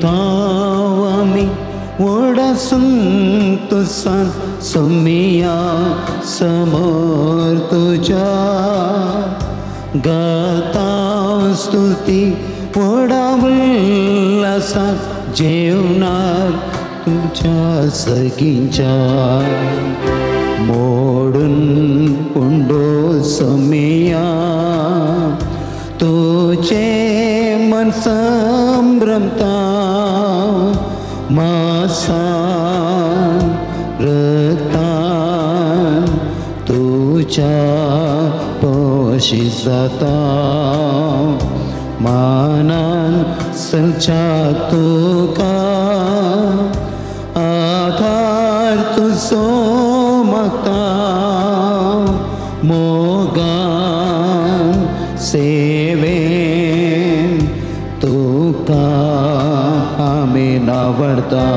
येतावामी व्हडा संतोसान सोमिया समोर तुज्या गाता स्तुती व्हडा उल्हासान जेवणार तुमच्या सगींच्या मोडून उंडो सोमिया तुझे मन संभ्रमता मासान रक्तान तुझ्या पोशी जाता मानान सलच्या तुका आधार तुजो मागता मोगान सेवेन तुका आमी नावडता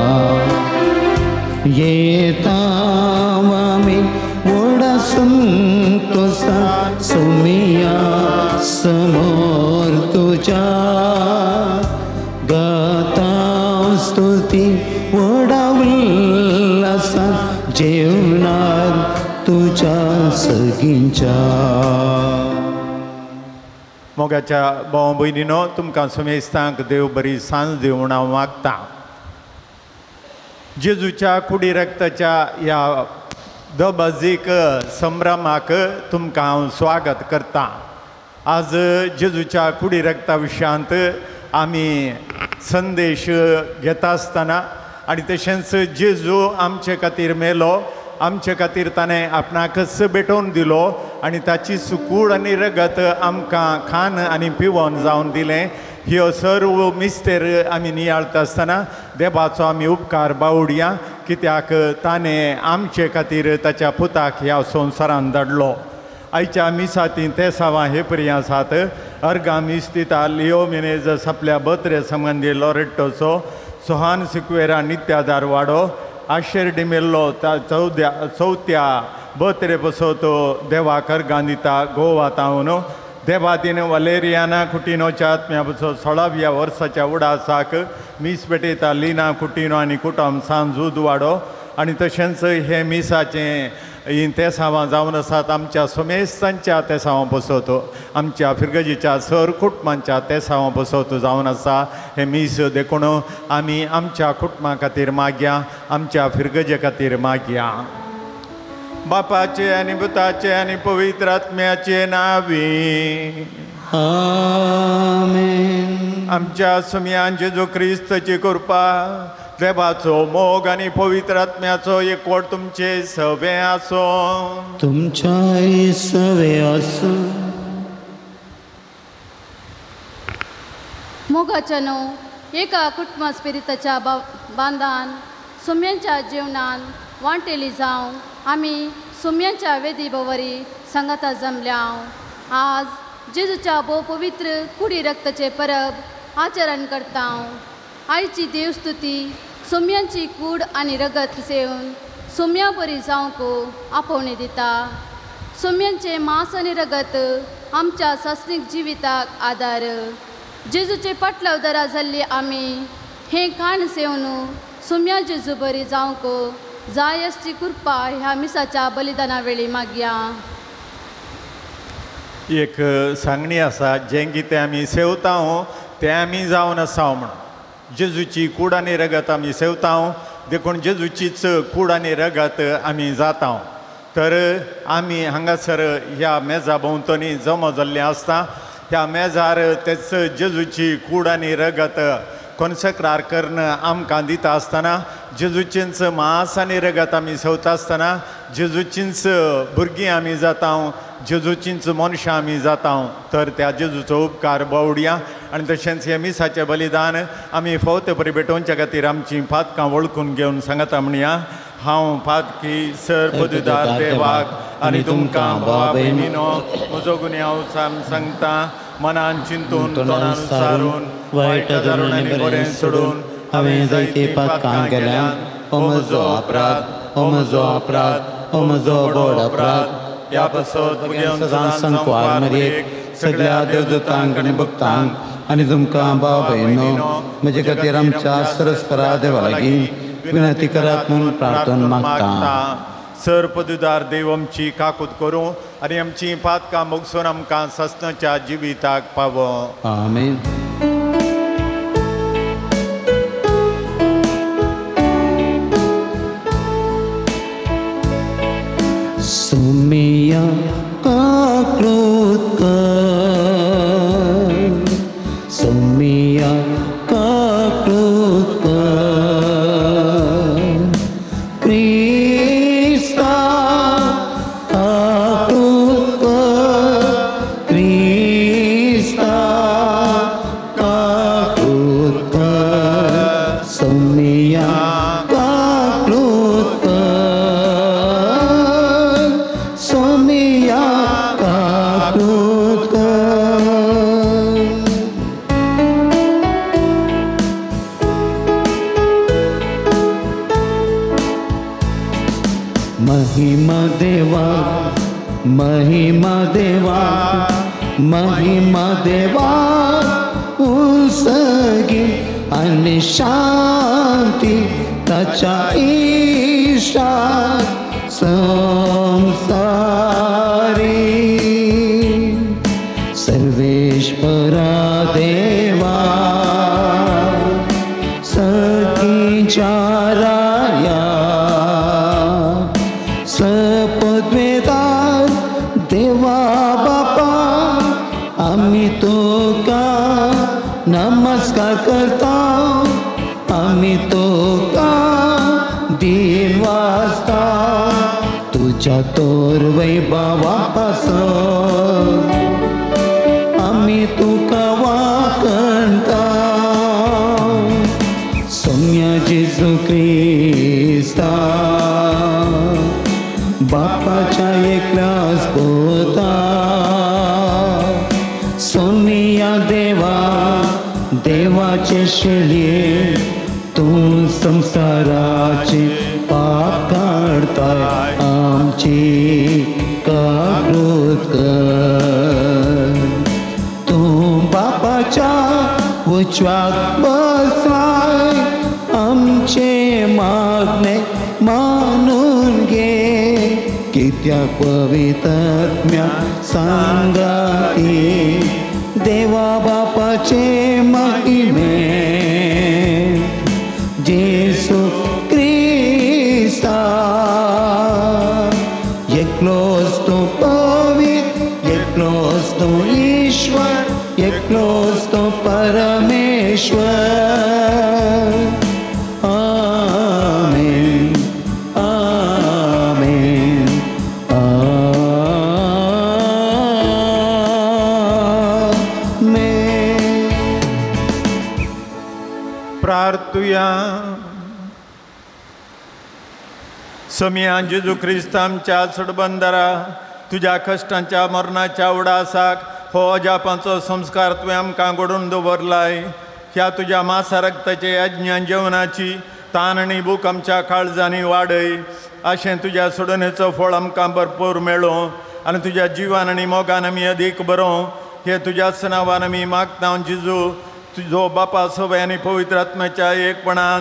येतावामी व्हडा संतोसान सोमिया समोर तुज्या गाता स्तुती व्हडा उल्हासान जेवणार तुज्या सगींच्या. मोगाच्या भाव भयणीनो, तुमकां सुमेस्तांक देव बरी सांज दिवं म्हूण हांव मागतां. जेजूच्या कुडी रक्ताच्या ह्या दबाजीक संभ्रमाक तुमकां हांव स्वागत करतां. आज जेजूच्या कुडी रक्ता विशयांत आमी संदेश घेता आसतना आनी तशेंच जेजू आमचे खातीर मेलो, आमचे खातीर ताणें आपणाकच भेटोवन दिलो आनी ताची सुकूड आनी रगत आमकां खान आनी पिवन जावन दिलें. ह्यो सर्व मिस्तेर आमी नियाळता आसतना देवाचो आमी उपकार बावडया, कित्याक ताणें आमचे खातीर ताच्या पुताक ह्या संवसारान धाडलो. आयच्या मिसाती तेसावां हे परी आसात. अर्गां मीस दिता लियो मिनेजस आपल्या बत्रे संबंदी लॉरेट्टोचो, सोहान सिक्वेरा नित्यादार वाडो, आशेर डिमेल्लो चवथ्या बत्रे पसोत देवाक अर्गां दिता गोवा तावन, देवादीन वलेरियाना कुटिनोच्या आत्म्या पसो 16व्या वर्साच्या उडासाक मीस पेटयता लिना कुटिनो आनी कुटुंब सांजूद वाडो. आनी तशेंच हे मिसाचें हीं तेसावां जावन आसात आमच्या सोमेस्तांच्या तेसावां पसोत, आमच्या फिरगजीच्या सर कुटुंबांच्या तेसावां पसोत जावन आसा हें मीस. देखून आमी आमच्या कुटुंबा खातीर मागया, आमच्या फिरगजे खातीर मागया. बापाचे आनी पुताचे आनी पवित्र आत्म्याचे नांवी आमेन. आमच्या सुमयान जेजू क्रिस्ताची कृपा, देवाचो मोग आनी पवित्र आत्म्याचो एकवट तुमचे सवे आसो. तुमच्याय सवे आसो. मोगाच्या न्हू एका कुटुंबा स्पिरिताच्या बांदान सुम्यांच्या जेवणान वांटेली जावं आमी सुम्यांच्या वेदी बवरी सांगाता जमल्या. आज जेजूच्या भोव पवित्र कुडी रक्ताचे परब आचरण करता. आयची देवस्तुती सुम्यांची कूड आनी रगत सेवन सुम्या बरी जावंक आपोवणी दिता. सुम्यांचे मांस आनी रगत आमच्या सासणीक जिविताक आदार. जेजूचे पाटलाव दरा जाल्ली आमी हें खाण सेवन सुम्या जेजू बरी जावंक जाय आसची कृपा ह्या मिसाच्या बलिदाना वेळी मागया. एक सांगणी आसा, जें कितें आमी सेवता तें आमी जावन आसा म्हूण. जेजूची कूड आनी रगत आमी सेवता, देखून जेजूचीच कूड आनी रगत आमी जाता. तर आमी हांगासर ह्या मेजा भोंवतणी जमा जाल्लें आसता. ह्या मेजार तेच जेजूची कूड आनी रगत कोन्सक्रार करून आमकां दिता आसतना, जेजूचेंच मांस आनी रगत आमी सेवता आसतना जेजूचींच भुरगीं आमी जाता, जेजूचींच मनशां आमी जाता. तर त्या जेजूचो उपकार बावडया आनी तशेंच हें मिसाचें बलिदान आमी फावते परी भेटोवच्या खातीर आमचीं पातकां वळखून घेवन सांगता म्हणया. हांव पातकी सर पदुदार देवाक आनी तुमकां भावा भयणीनो म्हजो गुन्यांव सांगता, मनान चिंतून तोंडान सारून वायट धरून आनी बरें सोडून हांवें जायतीं पातकां केल्यान. हो म्हजो अपराध, हो म्हजो अपराध, हो म्हजो व्हड अपराध. ह्या पासत सदां संकवार मरयेक सगळ्या देवदूतांक आनी भक्तांक आनी तुमकां भाव भयणो म्हजे खातीर आमच्या सरस्परा देवा लागीं विनंती करात म्हूण प्रार्थना मागता. सर पदुदार देव आमची काकूत करूं आनी आमची पातकां मोगसून आमकां ससनाच्या जिविताक पावो. आमेन. सुमिया काकृत कर, सुमिया काकृत कर, क्रिस्ता काकृत कर, क्रिस्ता काकृत कर, सुमिया काकृत कर, सोमिया काकृत कर. महिमा देवा, महिमा देवा, महिमा देवा उसगी आनी शांती ताच्या इश्टा संसारी. सर्वेश्वरा देवा सखीच्या राया सपद्वेदार देवा बापा आमी तुका नमस्कार करता, आमी तुका दिन वाजता तुझ्या तोर वैभवा पासून आमी तुका वाकणता. सोम्या जेजू क्रिस्ता बापाच्या एकल्याच पुता, सोमिया देवा देवाचे शेळये तूं संसाराचे पाप काडताय आमची काकृत कर. तूं बापाच्या उजव्याक बसलाय आमचे मागणे मानून घे, कित्याक पवित्रात्म्या सांगाती देवा बापाचे महिमे जेसू क्रिस्ता. एकलोच तो पवित्र, एकलोच तो ईश्वर, एकलोच तो परमेश्वर. आमेन आमेन आमेन. प्रार्थुया. सोमिया जेजू क्रिस्त आमच्या सडबंदरा तुज्या कश्टांच्या मरणाच्या उडासाक हो अजापांचो संस्कार तुवें आमकां घडोवन दवरलाय. ह्या तुज्या मासा रक्ताचे अज्ञान जेवणाची तान आनी भूक आमच्या काळजांनी वाडय, अशें तुज्या सोडणेचो फळ आमकां भरपूर मेळो आनी तुज्या जिवान आनी मोगान आमी अदीक बरो. हे तुज्याच नांवान आमी मागता जेजू, तुजो बापा सवय आनी पवित्र आत्म्याच्या एकपणान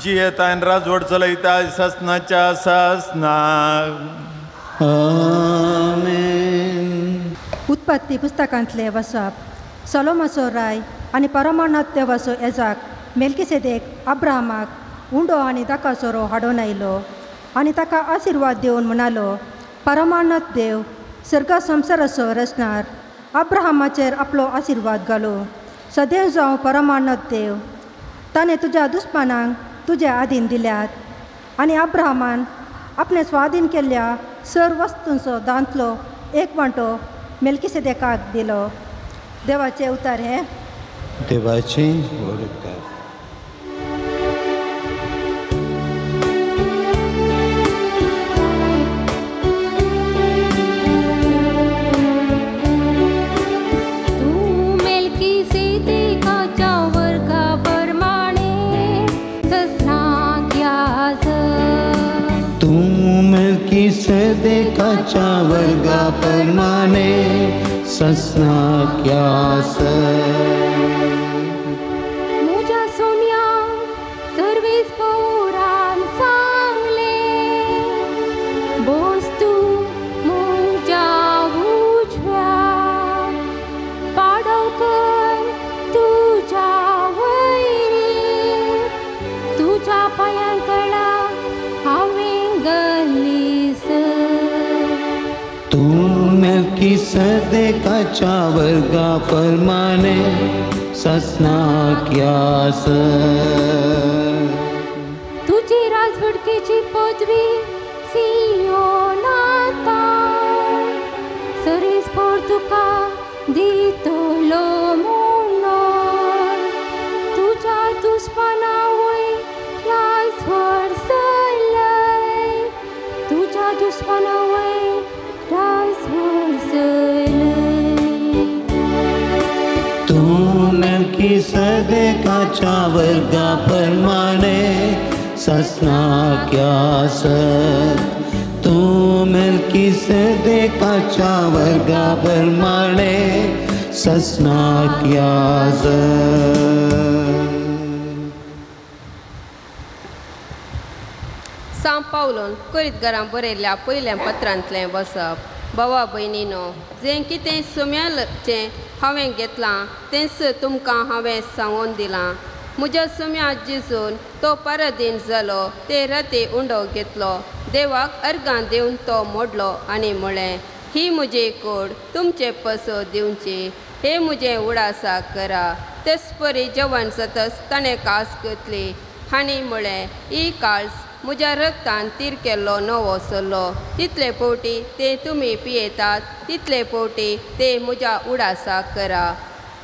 जियेता आनी राजवट चलयता सासनाच्या सासनाक. आमेन. उत्पत्ती पुस्तकांतले वसाप. सलोमाचो राय आनी परमानत देवाचो एजाक मेल्किसेदेक अब्राहमाक उंडो आनी ताका सोरो हाडून आयलो आनी ताका आशिर्वाद दिवन म्हणालो, परमानत देव सर्गा संवसाराचो रचणार अब्राहमाचेर आपलो आशिर्वाद घालो. सदैव जावं परमानत देव, ताणें तुज्या दुस्मानांक तुजे आदीन दिल्यात. आनी अब्राहमान आपणे स्वाधीन केल्ल्या सर वस्तूंचो दांतलो एक वांटो मेल्किसेदेकाक दिलो. देवाचे उतार हे देवाचे व्हड उपकार. तूं मेल्किसेदेकाच्या वर्गा प्रमाणे ससनाक यास. तूं मेल्किसेदेकाच्या वर्गा प्रमाणे ससनाक यास. मेल्किसेदेकाच्या वर्गा प्रमाणे ससनाक यास. तुजी राजवटकेची पदवी सियोनाता सरीसभर तुका दितलो म्हणून तुज्या दुस्माना वयर राजवट चलय तुज्या दुस्माना वयर राजवट चलय. तूं मेल्किसेदेकाच्या वर्गा प्रमाणे ससनाक यास. तूं मेल्किसेदेकाच्या वर्गा प्रमाणे ससनाक यास. सांव पावलोन कोरीतघरां बरयल्ल्या पयल्या पत्रांतलें बसप. भावा भयणीनो, जें कितें सुम्याचें हांवें घेतलां तेंच तुमकां हांवें सांगून दिलां. म्हज्या सुम्या जेजून तो परदीन जालो ते राती उंडो घेतलो, देवाक अर्गां दिवन तो मोडलो आनी म्हळें, ही म्हजी कूड तुमचे पसो दिवची, हे म्हजें उडासा करा. तेच परी जेवण जातच ताणें कास घेतली आनी म्हळें, ही काळस म्हज्या रक्तान तीर केल्लो नवो सल्लो, तितले फावटी ते तुमी पियेतात तितले फावटी ते म्हज्या उडासा करा.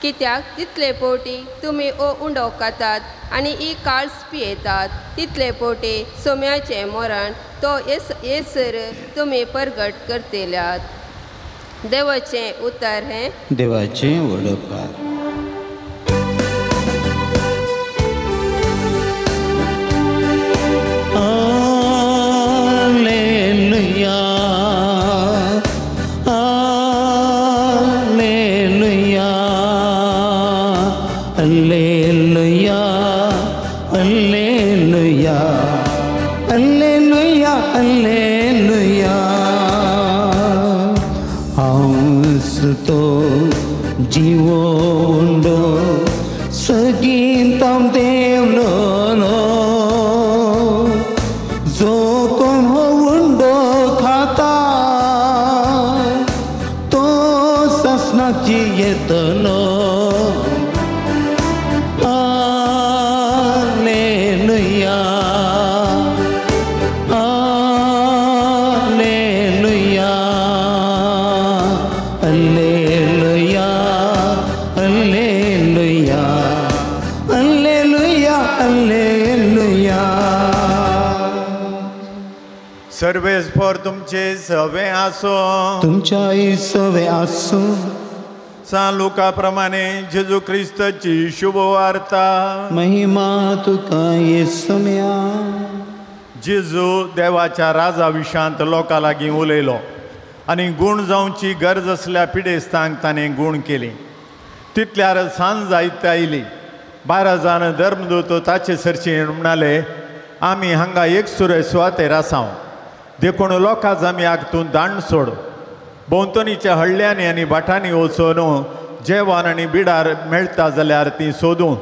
कित्याक तितले फावटी तुमी ओ उंडो खातात आनी ही काळस पियेतात तितले फावटी सोम्याचें मरण तो येसर तुमी परगट करतल्यात. देवाचें उतर हें. देवाचें व्हडपण. Alleluia, Alleluia, Alleluia, Alleluia, Alleluia, Alleluia. हांव तो जिवो उंडो सगींत देवलो जो कोण हो उंडो खाता तो ससनाची येतलो. Alleluia, Alleluia, Alleluia, Alleluia, Alleluia, Alleluia. Sarves for तुमचे सवे आसो, तुमच्याय सवे आसूं. सान लुका प्रमाणे जेजू क्रिस्ताची शुभवार्ता. महिमा तुका येसुम्या. जेजू देवाच्या राजा विशांत लोकां लागीं उलयलो आनी गूण जावची गरज आसल्या पिडेस्तांक ताणें गूण केली. तितल्यार सांज जायत आयली. 12 जाण धर्मदूत ताचे सरशी म्हणाले, आमी हांगा एक सुरे सुवातेर आसाव, देखून लोकां जमयाक तूं दांड सोड. भोंवतणीच्या हळ्ळ्यांनी आनी भाटांनी वचून जेवण आनी बिडार मेळटा जाल्यार तीं सोदूं.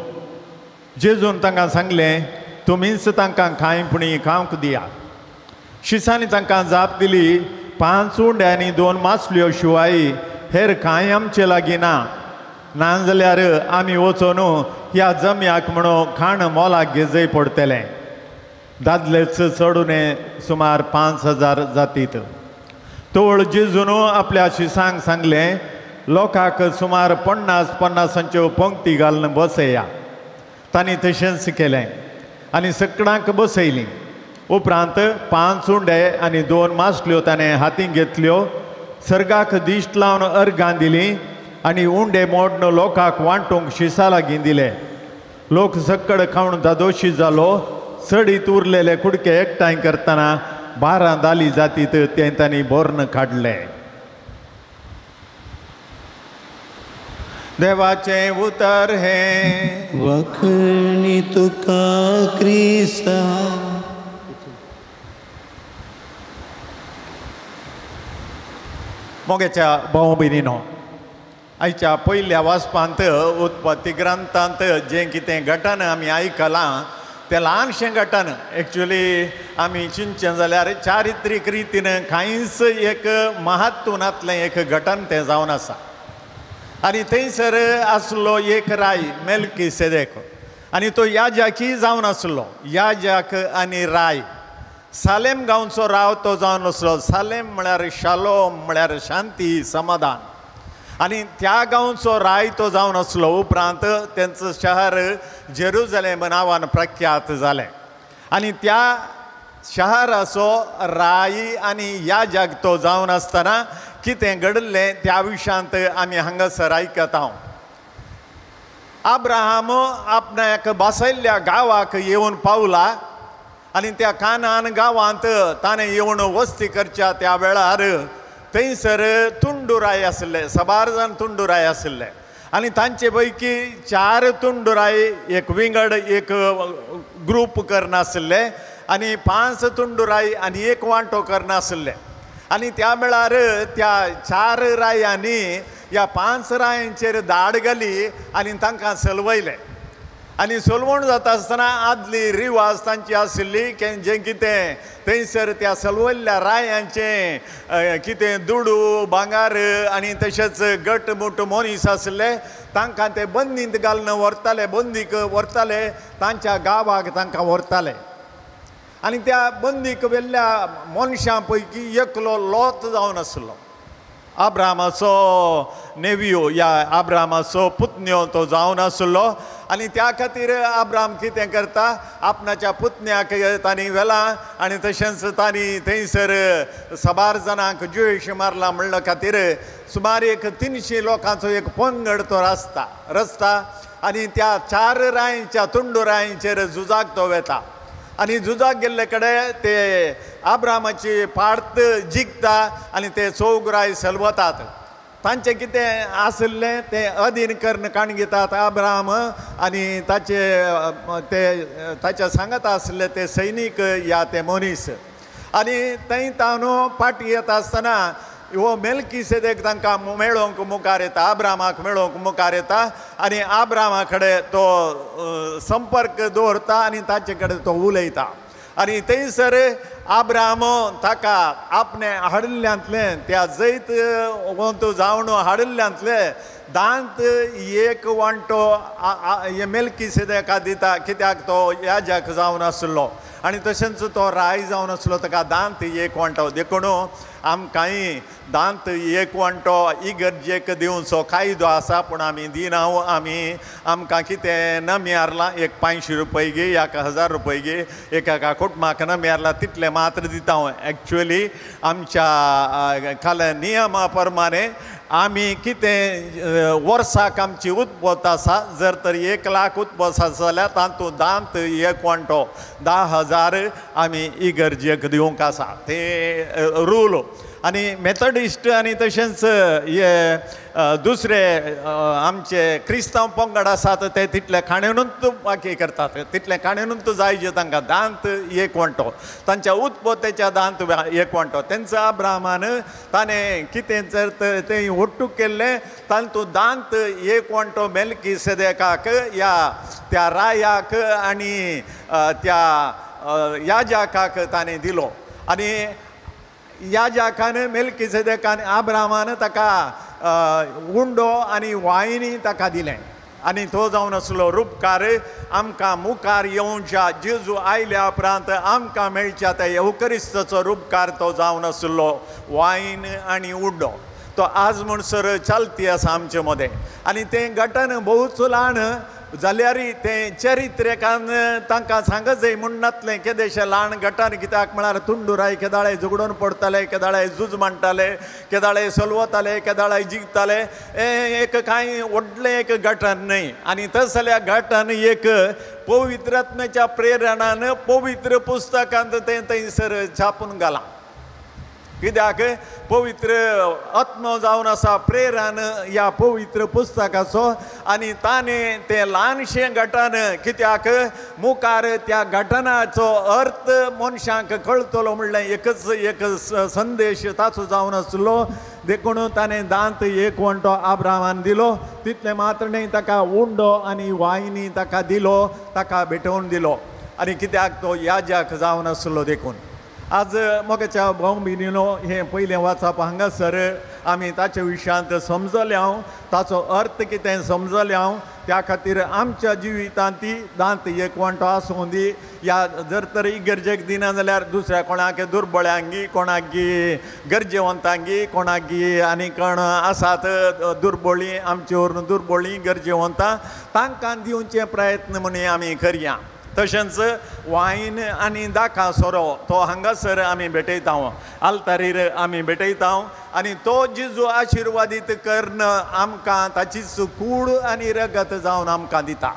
जेजून तांकां सांगलें, तुमीच तांकां कांय पुणी खावंक दिया. शिसांनी तांकां जाप दिली, 5 उंडे आनी 2 मासल्यो शिवाय हेर कांय आमचे लागीं ना. नाजाल्यार आमी वचून ह्या जमयाक म्हणून खाण मोलाक घेजय पडटलें. दादलेच चडून सुमार 5000 जातीत. तोळ जेजून आपल्या शिसांक सांगलें, लोकांक सुमार 50-50 पंक्ती घालून बसया. तांणी तशेंच केलें आनी सकडांक बसयलीं. उपरांत 5 उंडे आनी 2 मासल्यो ताणें हातीं घेतल्यो, सर्गाक दिश्ट लावन अर्गां दिलीं आनी उंडे मोडून लोकांक वांटूंक शिसा लागीं दिले. लोक सकड खावन दादोशी जालो. चडीत उरलेले कुडके एकठांय करतना 12 दाली जातीत तें तांणी बोर्न काडले. देवाचें उतर हें. वखणी तुका क्रिस्ता. मोगेच्या भाव भयणीनो, आयच्या पयल्या वाचपांत उत्पत्ती ग्रंथांत जें कितें घटन आमी आयकलां तें ल्हानशें घटन. एक्चुली आमी चिंतचें जाल्यार चारित्रीक रितीन कांयच एक महत्व नातलें एक घटन तें जावन आसा. आनी थंयसर आसलो एक राय मेल्कीसेदेक आनी तो याजकी जावन आसलो. याजक आनी राय सालेम गांवचो राव तो जावन आसलो. सालेम म्हळ्यार शालोम म्हळ्यार शांती समाधान. आनी त्या गांवचो राय तो जावन आसलो. उपरांत तेंचो शहर जेरुजलेम नांवान प्रख्यात जालें. आनी त्या शहराचो राय आनी याजक तो जावन आसतना कितें घडलें त्या विशयांत आमी हांगासर आयकता. अब्राहम आपणाक बसयल्ल्या गांवाक येवन पावला आनी त्या कानान गांवांत ताणें येवन वस्ती करच्या त्या वेळार थंयसर तुंडुराय आसले, साबार जाण तुंडुराय आसले. आनी तांचे पैकी 4 तुंडुराय एक विंगड एक ग्रूप करनासले आनी 5 तुंडुराय आनी एक वांटो करनासले. आनी त्या वेळार त्या 4 रायांनी ह्या 5 रायांचेर धाड घाली आनी तांकां सलवयलें. आनी सलवण जाता आसतना आदली रिवाज तांची आशिल्ली की जें कितें थंयसर त्या सलवयल्ल्या रायांचें कितें दुडू भांगार आनी तशेंच गट मोट मनीस आसले तांकां ते बंदींत घालून व्हरताले, बंदीक व्हरताले, तांच्या गांवाक तांकां व्हरताले. आनी त्या बंदीक व्हेल्ल्या मनशां पैकी एकलो लोत जावन आसलो. अब्राहमाचो नेव्यो या अब्राहमाचो पुतण्यो तो जावन आसलो. आनी त्या खातीर अब्राहम कितें करता, आपणाच्या पुतण्याक तांणी व्हेला आनी तशेंच तांणी थंयसर साबार जाणांक जुवेश मारला म्हणल्या खातीर सुमार एक 300 लोकांचो एक पंगड तो रचता रचता आनी त्या 4 रायांच्या तुंडुरायांचेर झुजाक तो वेता. आनी झुजाक गेल्ले कडेन ते अब्राहमाची पार्त जिखता आनी ते चौगराय सलवतात. तांचें कितें आशिल्लें तें अधीन करून काण घेतात अब्राहम आनी ताचे ते ताच्या सांगात आसले ते सैनीक या ते मनीस. आनी थंय ताणू फाटी येता आसतना हो मेल्कीसेदेक तांकां मेळोवंक मुखार येता, अब्राहमाक मेळोवंक मुखार येता आनी अब्राहमा कडेन तो संपर्क दवरता आनी ताचे कडेन तो उलयता. आनी थंयसर अब्राहम ताका आपणें हाडिल्ल्यांतलें त्या जैत वंत जावन हाडिल्ल्यांतलें दांत एक वांटो मेल्कीसेदेका दिता, कित्याक तो याजक जावन आसलो आनी तशेंच तो राय जावन आसलो, ताका दांत एक वांटो. देखून आमकांय दांत एक वांटो इगर्जेक दिवचो कायदो आसा, पूण आमी दिना. आमी आमकां कितें नमी हारलां, एक 500 रुपये गे, 1000 रुपये गे, एका कुटुंबाक नमी हारला तितलें मात्र दिता हांव. एक्चुअली आमच्या काल नियमा प्रमाणे आमी कितें वर्साक आमची उत्पत्त आसा, जर तर 1 लाख उत्पत्त आसा जाल्यार तातूंत दांत एक वांटो 10,000 आमी इगर्जेक दिवंक आसा, ते रूल. आनी मेथडिस्ट आनी तशेंच हे दुसरे आमचे क्रिस्तांव पंगड आसात ते तितले खाणेनूच बाकी करतात, तितले खाणेनूच जाय जे तांकां दांत एक वांटो, तांच्या उत्पत्तेच्या दांत एक वांटो. तेंचो अब्राहमान ताणें कितें जर तें ஒட்டு केल्लें तातूंत दांत एक वांटो मेल्कीसेदेकाक या त्या रायाक आनी त्या याजकाक ताणें दिलो. आनी याजकान मेल्कीसेदेकान अब्राहमान ताका उंडो आनी वायनी ताका दिलें. आनी तो जावन आसलो रुपकार आमकां मुखार येवच्या जेजू आयल्या उपरांत आमकां मेळच्या त्या येवकरिस्ताचो रुपकार तो जावन आसलो वायन आनी उंडो. तो आज म्हणसर चलती आसा आमचे मदें. आनी तें घटन भोवच ल्हान जाल्यार तें चरित्रेकान तांकां सांगत जाय म्हूण नातलें केदेशें ल्हान गटान, कित्याक म्हळ्यार तुंडुराय केदाळे झगडून पडटाले, केदाळे झूज मांडटाले, केदाळे सलवताले, केदाळे जिखताले. एक कांय व्हडलें एक गटन न्हय. आनी तस जाल्यार गटन एक पवित्रात्म्याच्या प्रेरणान पवित्र पुस्तकांत तें थंयसर छापून घालां, कित्याक पवित्र आत्मो जावन आसा प्रेरण ह्या पवित्र पुस्तकाचो. आनी ताणें तें ल्हानशें घटन कित्याक मुखार त्या घटनाचो अर्थ मनशांक कळटलो म्हणलें एकच एक संदेश ताचो जावन आसलो. देखून ताणें दांत एक वांटो अब्राहमान दिलो, तितलें मात्र न्हय ताका उंडो आनी वायनी ताका दिलो, ताका भेटोवन दिलो. आनी कित्याक तो याजक जावन आसलो देखून। आज मोगाच्या भाव भयणीनो हें पयलें वाचप हांगासर आमी ताचे विशयांत समजले हांव, ताचो अर्थ कितें समजले हांव। त्या खातीर आमच्या जिवितांत ती दांत एक वांटो आसूं दी, या जर तर इगर्जेक दिना जाल्यार दुसऱ्या कोणाक दुर्बळ्यांगी, कोणाक गरजेवंतांगी, कोणाक आनी कोण आसात दुर्बळीं आमचे वरून दुर्बळीं गरजेवंतां तांकां दिवचे प्रयत्न म्हणून आमी करया। तशेंच वायन आनी दाका सोरो तो हांगासर आमी भेटयता, आल्तारीर आमी भेटयता आनी तो जेजू आशिर्वादीत करून आमकां ताचीच कूड आनी रगत जावन आमकां दिता।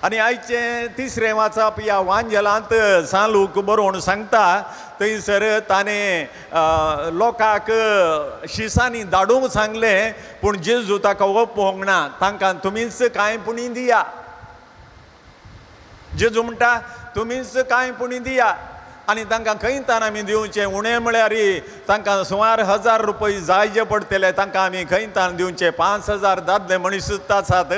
आनी आयचें तिसरें वाचप ह्या वांजेलांत सालूक बरोवन सांगता, थंयसर ताणें लोकांक शिसांनी धाडूंक सांगलें पूण जेजू ताका ओपोवंक ना, तांकां तुमीच कांय पुणी दिया। जेजू म्हणटा तुमीच कांय पुणी दिया आनी तांकां खंयतान आमी दिवचें, उणें म्हळ्यार तांकां सुमार 1000 रुपये जाय जे पडटले तांकां आमी खंयतान दिवचें। 5000 दादले मनीसूच आसात,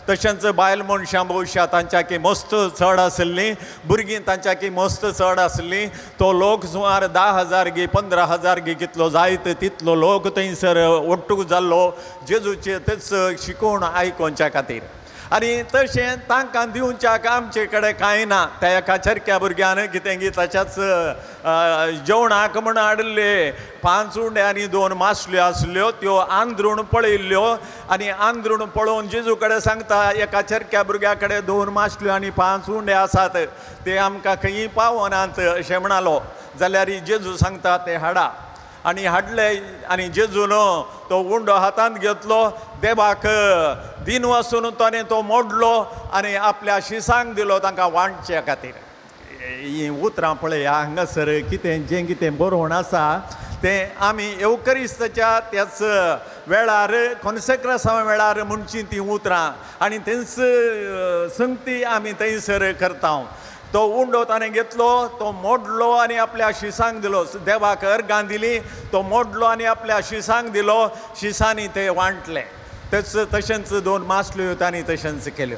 तशेंच बायल मनशां भोवशा तांच्याकी मस्त चड आसलीं, भुरगीं तांच्याकी मस्त चड आसलीं। तो लोक सुमार 10,000 गी 15,000 गी कितलो जायत तितलो लोक थंयसर ओट्टूक जाल्लो जेजूचें तेच शिकोवण आयकोवच्या खातीर। आनी तशें तांकां दिवच्याक आमचे कडेन कांय ना। त्या एका चरक्या भुरग्यान कितें की ताच्याच जेवणाक म्हण हाडिल्ले 5 उंडे आनी 2 मासल्यो आसल्यो, त्यो आंद्रून पळयल्ल्यो आनी आंद्रून पळोवन जेजू कडेन सांगता एका चरक्या भुरग्या कडेन 2 मासल्यो आनी 5 उंडे आसात, ते आमकां खंयी पावनात अशें म्हणालो। जाल्यार जेजू सांगता ते हाडा, आनी हाडले आनी जेजून तो उंडो हातांत घेतलो, देवाक दिन वासून ताणें तो मोडलो आनी आपल्या शिसांक दिलो तांकां वांटचे खातीर। हीं उतरां पळया हांगासर कितें जें कितें बरोवन आसा तें आमी येवकरिस्ताच्या त्याच वेळार कॉन्सेक्रासांव वेळार म्हणची तीं उतरां आनी तेंच संगती आमी थंयसर करता। तो उंडो ताणें घेतलो, तो मोडलो आनी आपल्या शिसांक दिलो, देवाक अर्गां दिली, तो मोडलो आनी आपल्या शिसांक दिलो, शिसांनी ते वांटले। तेच तशेंच 2 मासल्यो तांणी तशेंच केल्यो।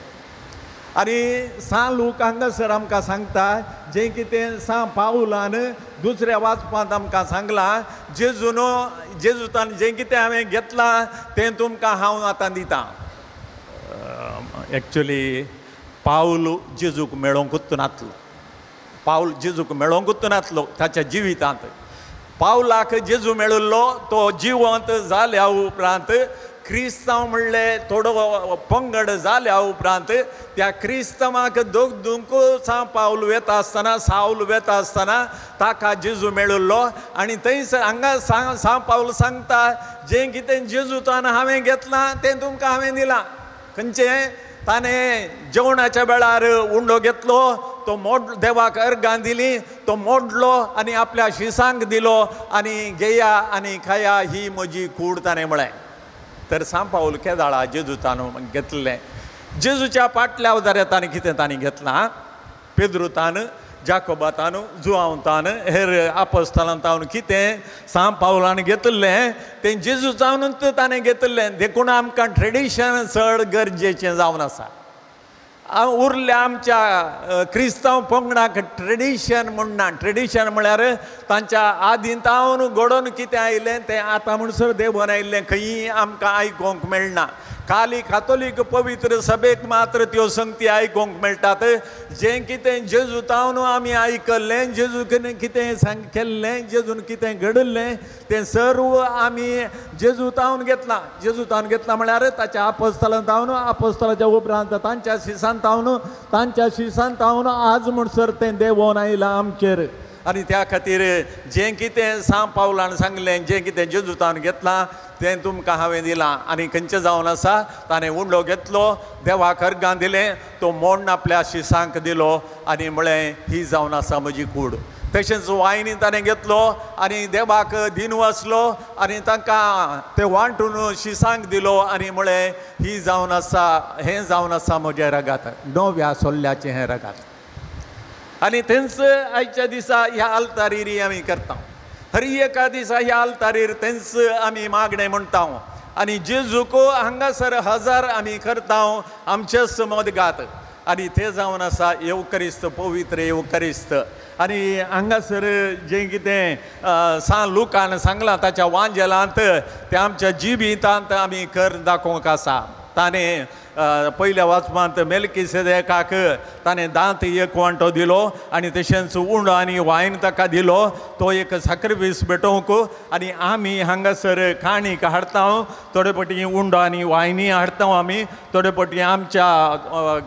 आनी सां लूक हांगासर आमकां सांगता जें कितें सां पावलान दुसऱ्या वाचपांत आमकां सांगलां, जेजून जेजूतान जें कितें हांवें घेतलां तें तुमकां हांव आतां दितां। एक्चुली पावल जेजूक मेळोंकूच नातलो, पावल जेजूक मेळोंकूच नातलो ताच्या जिवितांत। पावलाक जेजू मेळिल्लो तो जिवंत जाल्या उपरांत क्रिस्तांव म्हणले थोडो पंगड जाल्या उपरांत त्या क्रिस्तांवाक दोगदूंक सां पावल वेता आसतना सावल वेता आसतना ताका जेजू मेळिल्लो आनी थंयसर हांगा सां पावल सांगता जें कितें जेजूतान हांवें घेतलां तें तुमकां हांवें दिलां। खंयचें? ताणें जेवणाच्या वेळार उंडो घेतलो, तो मोड देवाक अर्गां दिली, तो मोडलो आनी आपल्या शिसांक दिलो आनी घेया आनी खाया ही म्हजी कूड ताणें म्हळें। तर सां पावल केदाळा जेजूतान घेतलें, जेजूच्या पाटल्या वदार ताणें कितें ताणें घेतलां, पेद्रुतान, जाकोबातान, जुआंवतान, हेर आपस्थलांतावन कितें सां पावलान घेतिल्लें तें जेजू जावनूच ताणें घेतिल्लें। देखून आमकां ट्रेडिशन चड गरजेचें जावन आसा। उरल्या आमच्या क्रिस्तांव पंगडाक ट्रेडिशन म्हणना, ट्रेडिशन म्हळ्यार तांच्या आदींतावन घडोवन कितें आयलें तें आतां म्हणसर देवून आयिल्लें खंयी आमकां आयकूंक मेळना। खाली कातोलीक पवित्र सभेक मात्र त्यो संगती आयकूंक मेळटात। जें कितें जेजूतावन आमी आयकल्लें, जेजू कितें सांग केल्लें, जेजून कितें घडिल्लें तें सर्व आमी जेजूतावन घेतलां। जेजूतावन घेतलां म्हळ्यार ताच्या आपस्थलांतावन, आपस्थलाच्या उपरांत तांच्या शिसांतावन, तांच्या शिसांतावन आज म्हणसर तें देवोन आयलां आमचेर। आनी त्या खातीर जें कितें सां पावलान सांगलें, जें कितें जेजूतावन घेतलां तें तुमकां हांवें दिलां। आनी खंयचें जावन आसा, ताणें उंडो घेतलो, देवाक अर्गां दिलें, तो मोडून आपल्या शिसांक दिलो आनी म्हळें ही जावन आसा म्हजी कूड। तशेंच वायनी ताणें घेतलो आनी देवाक दिन वाचलो आनी तांकां ते वांटून शिसांक दिलो आनी म्हळें ही जावन आसा, हें जावन आसा म्हजें रगात, नव्या सोल्ल्याचें हें रगात। आनी थंयच आयच्या दिसा ह्या आल्तारीर आमी करता, हर एका दिसा ह्या आल्तारीर थंयच आमी मागणें म्हणटा आनी जेजूक हांगासर हजार आमी करता आमचेच मदगात। आनी तें जावन आसा येवकरिस्त, पवित्र येवकरिस्त. आनी हांगासर जें कितें सान लुकान सांगलां ताच्या वांजेलांत तें आमच्या जिवितांत आमी कर दाखोवंक आसा. ताणें पयल्या वाचपांत मेलकीसेदेकाक ताणें दांत एक वांटो दिलो आनी तशेंच उंडो आनी वायन ताका दिलो, तो एक साक्रिफीस भेटोवंक. आनी आमी हांगासर काणीक हाडटा, थोडे पटी उंडो आनी वायनी हाडटा आमी, थोडे पटी आमच्या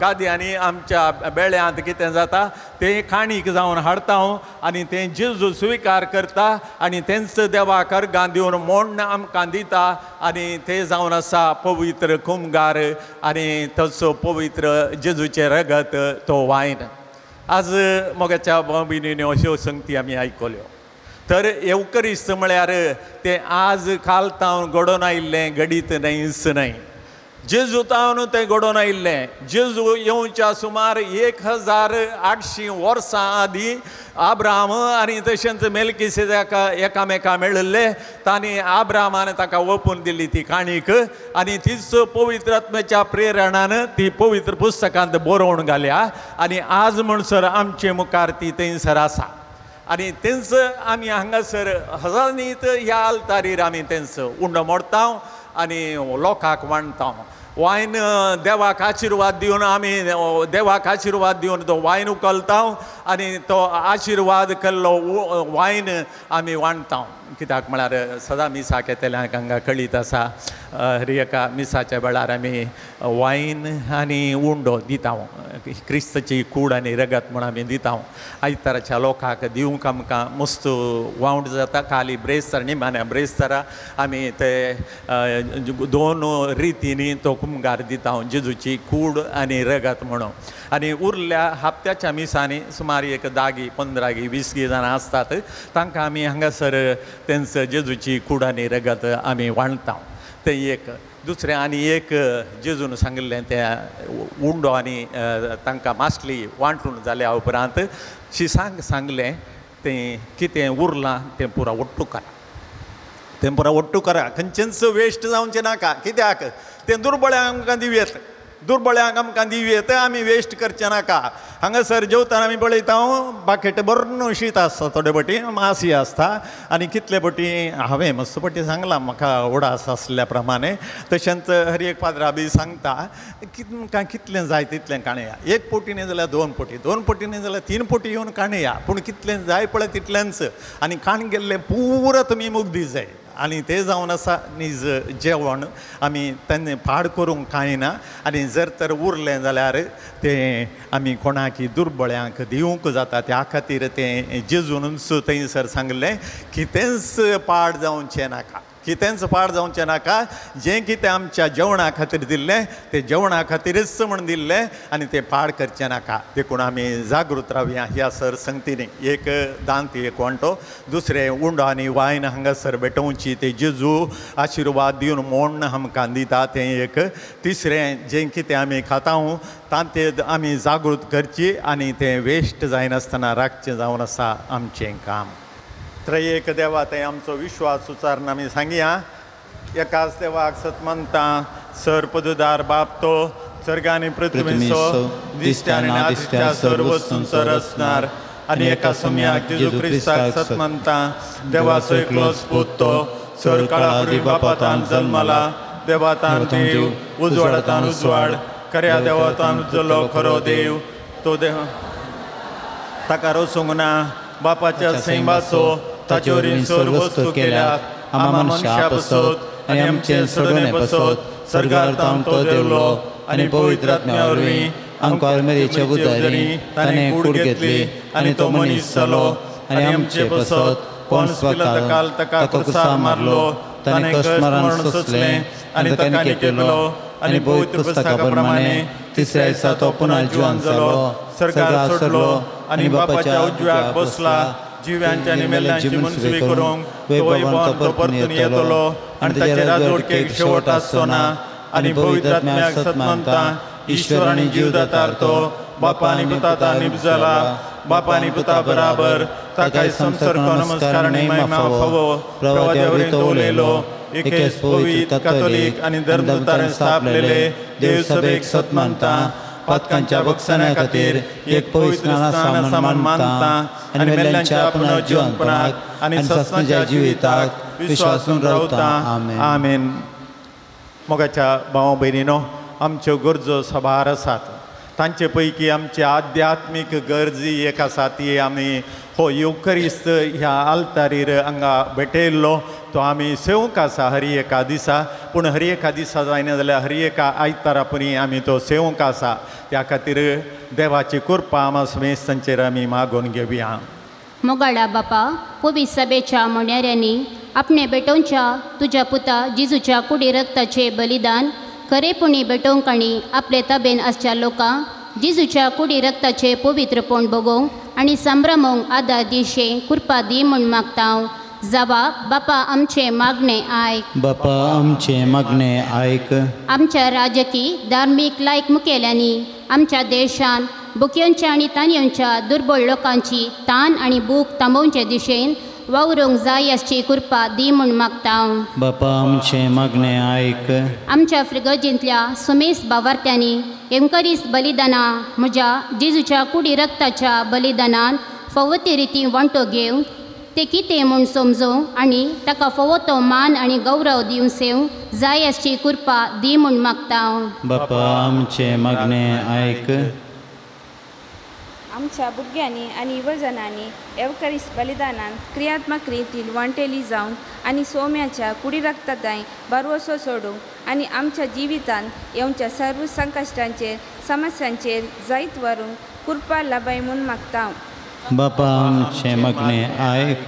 गादयांनी आमच्या बेळ्यांत कितें जाता तें काणीक जावन हाडटा आनी तें जेजू स्विकार करता आनी तेंच देवाक अर्गां दिवन मोण्ण आमकां दिता आनी तें जावन आसा पवित्र कुमगार आनी तसो पवित्र जेजूचें रगत तो वायन. आज मोगाच्या भयणींनी अश्यो संगती आमी आयकल्यो. तर येवकरिस्त म्हळ्यार तें आज काल तावन घडोवन आयिल्लें घडीत न्हयच न्हय, जेजू तावन तें घडोवन आयिल्लें. जेजू येवच्या सुमार 1800 वर्सां आदीं आब्राम आनी तशेंच मेलकीसेदेक एकामेका मेळिल्ले. तांणी आब्रामान ताका ओपून दिल्ली ती काणीक आनी तीच पवित्र आत्म्याच्या प्रेरणान ती पवित्र पुस्तकांत बरोवन घाल्या आनी आज म्हणसर आमचे मुखार ती थंयसर आसा. आनी तेंच आमी हांगासर हजारांनी ह्या आल्तारीर आमी तेंच उंडो मोडटा आनी लोकांक वांटता. वायन देवाक आशिर्वाद दिवन आमी देवाक आशिर्वाद दिवन तो वायन उखलता आनी तो आशिर्वाद केल्लो वायन आमी वांटता. कित्याक म्हळ्यार सदां मिसाक येतल्यांक हांगा कळीत आसा, हर एका मिसाच्या वेळार आमी वायन आनी उंडो दिता, क्रिस्ताची कूड आनी रगत म्हूण आमी दिता. आयताराच्या लोकांक दिवंक आमकां मस्त वावंट जाता. खाली ब्रेस्तार निमाण्या ब्रेस्तारा आमी ते दोन रितींनी तो कुमगार दिता, जेजूची कूड आनी रगत म्हणून. आनी उरल्या हप्त्याच्या मिसांनी सुमार एक 10 15 20 जाणां आसतात, तांकां आमी हांगासर तेंच जेजूची कूड आनी रगत आमी वांटता. तें एक. दुसरें आनी एक जेजून सांगिल्लें तें उंडो आनी तांकां मासली वांटून जाल्या उपरांत शिसांक सांगलें तें कितें उरलां तें पुरा ओट्टू करा, तें पुरा ओट्टू करा, खंयचेंच वेस्ट जावचें नाका. कित्याक तें दुर्बळ्यांक आमकां दिवयेत, दुर्बळ्यांक आमकां दिवयेत, आमी वेस्ट करचें नाका. हांगासर जेवतना आमी पळयता बाकेट भरून शीत आसता, थोडे पटी मासी आसता आनी कितले पटी हांवें मस्त पटी सांगलां म्हाका उडास आसल्या प्रमाणे. तशेंच हर एक पाद्रा बी सांगता तुमकां कितलें जाय तितलें काणया, एक पोटी न्ही जाल्यार 2 पोटी, 2 पोटी न्ही जाल्यार 3 पोटी येवन काणया, पूण कितलें जाय पळय तितलेंच. आनी काण गेल्लें पुरो तुमी मुगदी जाय. आनी तें जावन आसा नीज जेवण आमी तेन्ना पाड करूंक कांय ना. आनी जर तर उरलें जाल्यार तें आमी कोणाकी दुर्बळ्यांक दिवंक जाता. त्या खातीर तें जेजूनच थंयसर सांगलें कितेंच पाड जावचें नाका, कितेंच पाड जावचें नाका. जें कितें आमच्या जेवणा खातीर दिल्लें तें जेवणा खातीरच म्हण दिल्लें आनी तें पाड करचें नाका. देखून आमी जागृत रावया ह्या सर संगतीनी. एक दांत एक वांटो, दुसरें उंडो आनी वायन हांगासर भेटोवची तें जेजू आशिर्वाद दिवन मोण्ण आमकां दिता तें एक. तिसरें जें कितें आमी खाता तांचे आमी जागृत करची आनी तें वेस्ट जायनासतना राखचें जावन आसा आमचें काम. त्रयेक देवा थंय आमचो विश्वास उच्चारून आमी सांगया. एकाच देवाक सत मानता, सर पदुदार बाप तो सर्ग आनी पृथ्वीचो दिसत्या आनी नादिसत्या सर्व वस्तूंचो रचणार, आनी एका सम्याक जेजू क्रिस्ताक सत मानता, देवाचो एकलोच पूत तो सर काळा पूर्वी बापातान जल्मला, देवातान देव, उजवाडातान उजवाड, खऱ्या देवातान उजलो खरो देव, तो देव ताका रोसूंक ना, बापाच्या सैमाचो ताचे वरवीं सर्व वस्तू केल्यात, आमा मनशा पसत आनी आमचे सोडोवणे पसत सर्गार तावन तो देवलो आनी पवित्र आत्म्या वरवीं आमकां मेरेच्या उदारी ताणें कूड घेतली आनी तो मनीस जालो आनी आमचे पसत पोन्स पिलाताकाल ताका क्रुसार मारलो, ताणें कश्ट मरण सोंसलें आनी ताका निकेलो आनी पवित्र पुस्तका प्रमाणे तिसऱ्या दिसा तो पुनः जिवन जालो, सर्गार सोडलो आनी बापाच्या उजव्याक बसला, जिव्यांच्या आनी मेल्ल्यांची मनसुवी करूंक तो परतून येतलो आनी ताचे राजवटकेक शेवट आसचो ना. आनी पवित्र आत्म्याक सत मानता, ईश्वर आनी जीवदातार तो बापा आनी पुता निपजला, बापा आनी पुता बराबर ताकाय संसर्ग नमस्कार आनी महिमा फावो. प्रवाद्या वरवीं तो उलयलो, एकेच पवित्र कातोलीक आनी धर्मदूतान स्थापलेले देवसभेक सत मानता. पातकांच्या बक्षण्या खातीर एक पवित्र स्नान आसा म्हण मानता आनी मेल्ल्यांच्या पुनर्जीवनपणाक आनी सस्नाच्या जिविताक विश्वासून रावता. आमेन. आमेन. मोगाच्या भाव भयणीनो, आमच्यो गरजो सभार आसात. तांचे पैकी आमची आध्यात्मीक गरजी एक आसा ती आमी हो येवकरिस्त ह्या आल्तारीर हांगा भेटयल्लो तो आमी सेवंक आसा हर एका दिसा. पूण हर एका दिसा जायना जाल्यार हर एका आयतारा परी आमी तो सेवंक आसा. त्या खातीर देवाची कृपा आमा समेस्तांचेर आमी मागून घेवया. मोगाळा बापा, पवित्र सभेच्या मोन्याऱ्यांनी आपणे भेटोवच्या तुज्या पुता जिजूच्या कुडी रक्ताचे बलिदान खरेपणी भेटोवंक आनी आपले ताबेन आसच्या लोकांक जिजूच्या कुडी रक्ताचे पवित्रपण भोगोवंक आनी संभ्रमोवंक आदार दिशे कृपा दी म्हूण मागता. जावा बापा आमचे मागणे आयक. बापा आमचे मागणे आयक. आमच्या राजकी धार्मीक लायक मुखेल्यांनी आमच्या देशान बुकयोंच्या आनी तानयोंच्या दुर्बळ लोकांची तान आनी भूक थांबोवचे दिशेन वावरूंक जाय आसची कृपा दी म्हूण मागता. बापा आमचे मागणे आयक. आमच्या फ्रिगर्जींतल्या सुमेस बावार्थ्यांनी एमकरीस बलिदाना म्हज्या जेजूच्या कुडी रक्ताच्या बलिदानान फावो ते रिती वांटो घेवन ते कितें म्हूण समजूंक आनी ताका फावो तो मान आनी गौरव दिवन सेवंक जाय आसची कृपा दी म्हूण मागता. बापा आमचे मागणे आयक. आमच्या भुरग्यांनी आनी युवजनांनी एवकरीस बलिदानान क्रियात्मक रितीन वांटेली जावन आनी सोम्याच्या कुडी रक्तांत भरवसो सोडूंक आनी आमच्या जिवितांत येवच्या सर्व संकश्टांचेर समस्यांचेर जैत व्हरूंक कृपा लाबाय म्हूण मागता. बापा आमचे मागणे आयक.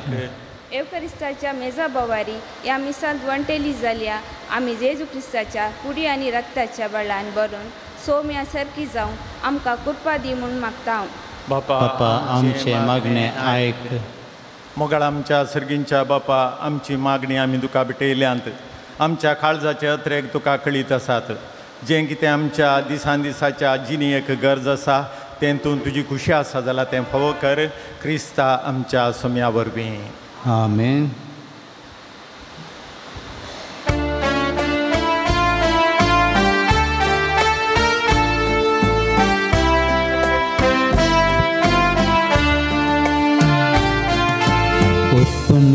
एवकरिस्ताच्या मेजा बोवारी ह्या मिसांत वांटेली जाल्या आमी जेजू क्रिस्ताच्या कुडी आनी रक्ताच्या बळान भरून सोम्या सारकी जावंक आमकां कृपा दी म्हूण मागता. बापा आमचे मागणे आयक. मोगाळ आमच्या सर्गींच्या बापा, आमची मागणी आमी तुका भेटयल्यांत. आमच्या काळजाचे अत्रेक तुका कळीत आसात. जें कितें आमच्या दिसान दिसाच्या जिणेक गरज आसा तें तूं तुजी खुशी आसा जाल्यार तें फावो कर क्रिस्ता आमच्या सोम्या वरवीं. आमेन.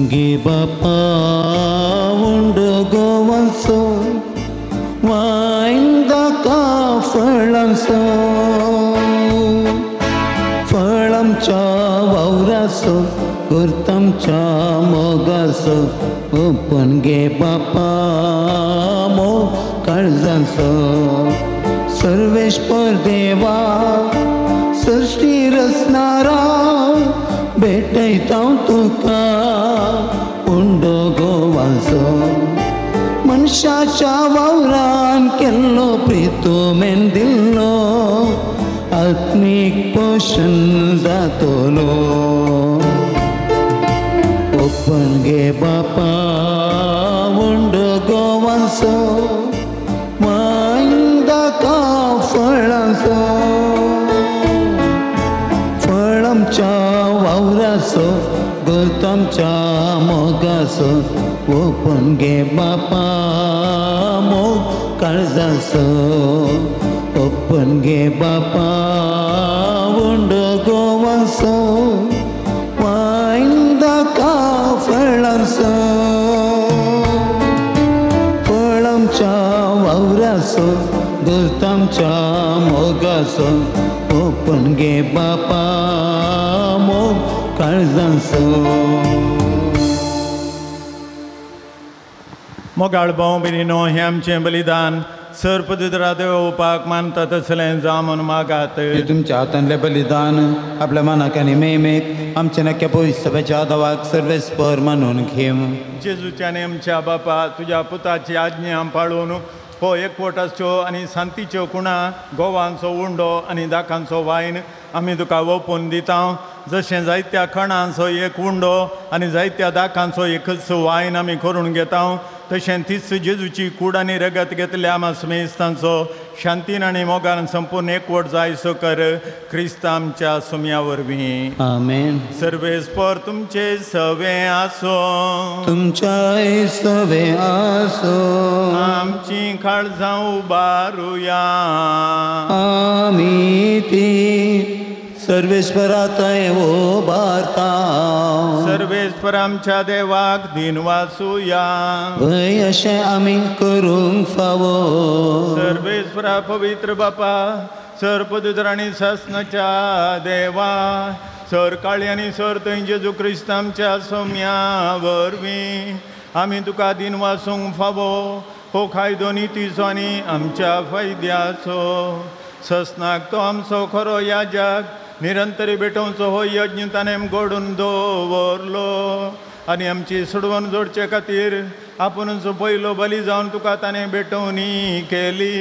गे बापा उंडो गोवांचो वायन दाका फळांचो फळांच्या वावराचो करतामच्या मोगाचो ओपन गे बापा मोग काळजाचो सर्वेश्वर देवा सृष्टी रचणारा भेटयता तुका उंडो गोवाचो मनशाच्या वावरान केल्लो प्रितोमेन दिल्लो आत्मीक पोशण जातलो. ओपन गे बापा उंडो गोवाचो वायन दाका फळांचो फळांच्या वावराचो गोतामच्या मोगाचो ओपन गे बापा मोग काळजाचो ओपन गे बापा उंडो गोवाचो वायन दाका फळांचो फळांच्या वावराचो गोतामच्या मोगाचो ओपन गे बापा मोग काळजाचो. मोगाळ भाव भयणीनो, हें आमचें बलिदान सर पवित्र देवपाक मानता तसलें जावं म्हूण मागात. तुमच्या हातांतलें बलिदान आपल्या मनाक आनी मेमेक आमच्या नक्या पवित्र सभेच्या देवाक सर्वेस्पर मानून घेवं. जेजूच्या आनी आमच्या बापा तुज्या पुताची आज्ञा पाळून हो एकवटाच्यो आनी शांतीच्यो खुणा गोवांचो उंडो आनी दाकांचो वायन आमी तुका ओपून दिता. जशें जायत्या खणांचो एक उंडो आनी जायत्या दाकांचो एकच वायन आमी करून घेता तशें तीच जेजूची कूड आनी रगत घेतल्या आमा समेस्तांचो शांतीन आनी मोगान संपूर्ण एकवट जायसो कर क्रिस्त आमच्या सुम्या वरवीं. आमेन. सर्वेस्पर तुमचे सवे आसो. तुमच्याय सवे आसो. आमची काळजां उबारुया. आमी ती सर्वेश्वरातय उबारता. सर्वेश्वर आमच्या देवाक दिनवासुया. वय अशें आमी करूंक फावो. सर्वेश्वरा पवित्र बापा सर पवित्र आनी सासनाच्या देवा सर काळी आनी सर थंय जेजू क्रिस्त आमच्या सोम्या वरवीं आमी तुका दिनवासूंक फावो. हो कायदो नितीचो आनी आमच्या फायद्याचो. ससनाक तो आमचो खरो याजक निरंतरी भेटोवचो हो यज्ञ ताणें घडून दवरलो आनी आमची सोडवण जोडचे खातीर आपुणूच पयलो बली जावन तुका ताणें भेटवणी केली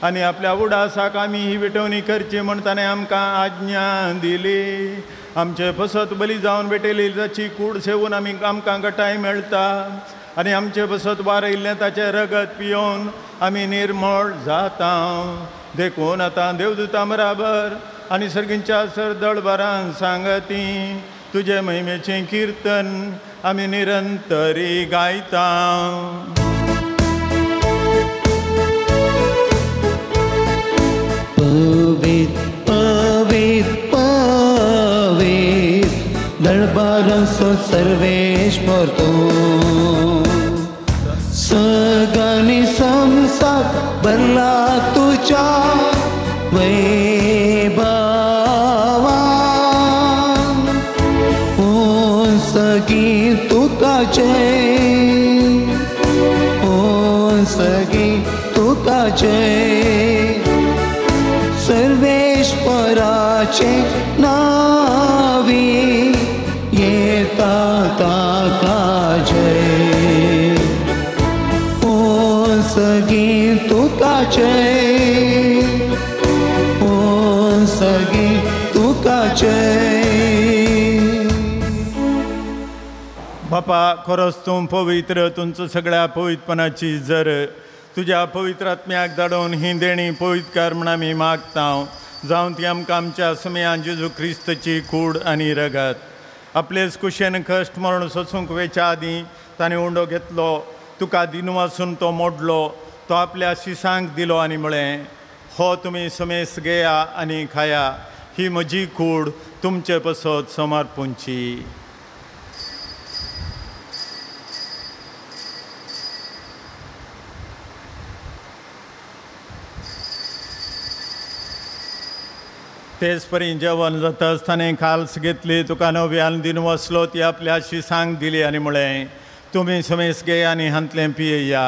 आनी आपल्या उडासाक आमी ही भेटवणी करची म्हूण ताणें आमकां आज्ञा दिली. आमचे फसत बली जावन भेटयली ताची कूड सेवून आमी आमकां गटाय मेळटा आनी आमचे बसत वारयल्लें ताचें रगत पियोवन आमी निर्मळ जाता. देखून आतां देवदूतां बराबर आनी सर्गींच्या सरदळबारान सांगती तुजे महिमेचें किर्तन आमी निरंतरी गायता. पवित्र पवित्र पवित्र दरबारांचो सर्वेश्वर तूं सगळ्यांनी संसार भरला तुज्या वैभवान. ओ सगी तुका जय, ओ सगी तुका जय, सर्वेश्वराचे नावी येता ताका जय. ओ सगी तुका जय, ओ सगी तुका जय. बापा खरोच तूं पवित्र, तुमचो सगळ्या पवित्रपणाची जर तुज्या पवित्र आत्म्याक धाडून ही देणी पवित्रकार म्हण आमी मागता. जावन ती आमकां आमच्या सुमयान जेजू क्रिस्तची कूड आनी रगत आपलेच कुशेन कश्ट मरण सोसूंक वेच्या आदीं ताणें उंडो घेतलो, तुका दिनवासून तो मोडलो, तो आपल्या शिसांक दिलो आनी म्हळें, हो तुमी समेस घेया आनी खाया, ही म्हजी कूड तुमचे पसत समर्पूंची. तेच परी जेवण जाता आसतना खाल्स घेतली, तुका नव्यान दिन वसलो, ती आपल्या शिसांक दिली आनी म्हळें, तुमी समेस घेया आनी हांतलें पियेया,